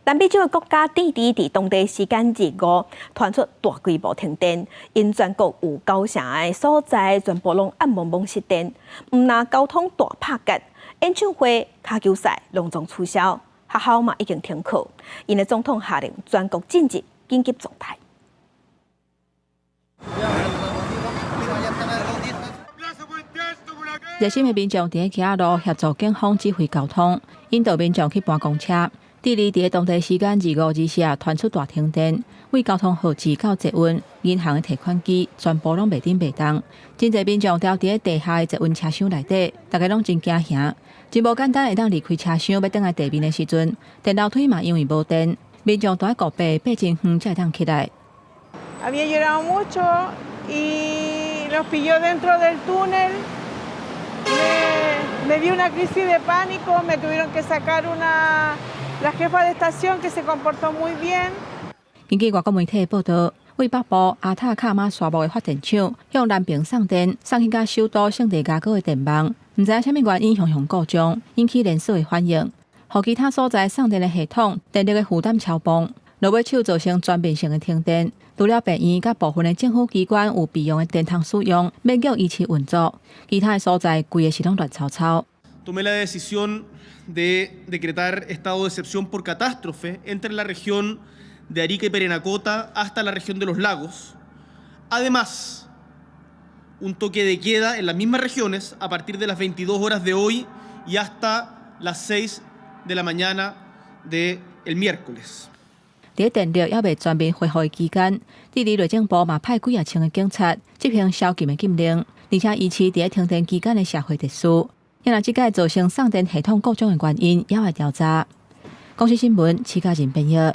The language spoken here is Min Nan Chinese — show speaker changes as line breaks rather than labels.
南美洲的國家智利佇當地時間二五傳出大規模停電，𪜶全國有九成的所在全部攏暗濛濛失電，毋但交通大拍結，演唱會、跤球賽攏總取消，學校嘛已經停課。𪜶的總統下令全國進入緊急狀態。
熱心的民眾佇街仔路協助警方指揮交通，引導民眾去搬公車。智利佇當地時間二五二四傳出大停電，為交通號誌到捷運、銀行的提款機，全部攏袂振袂動。真濟民眾牢佇地下的捷運車廂內底，大家攏真驚嚇。真無簡單會當離開車廂，欲轉來地面的時陣，電樓梯嘛因為無電，民眾都愛顧爬爬真遠才會當起來。
Había llorado mucho y nos pilló dentro del túnel. Me dio una crisis de pánico, me tuvieron que sacar una la jefa de estación que se comportó muy bien。
根據外國媒體報道，位北部阿塔卡馬沙漠的發電廠向南邊送電，送去到首都聖地亞哥的電網，毋知影啥物原因雄雄故障，引起連鎖的反應，予其他所在送電的系統電力的負擔超磅，落尾手造成全面性的停電。除了病院佮部分的政府機關有備用的電通使用，勉強維持運作，其他的所在規个是攏亂糟糟。
Tomé la decisión de decretar estado de excepción por catástrofe entre la región de Arica y Parinacota hasta la región de Los Lagos. Además, un toque de queda en las mismas regiones a partir de las 22 horas de hoy y hasta las 6 de la mañana del miércoles.
佇電力猶未全面恢復的期間，智利內政部嘛派幾仔千个警察執行宵禁的禁令，而且維持佇停電期間的社會秩序。因為這個造成送電系統故障的原因，猶愛調查。公視新聞，徐家仁編譯。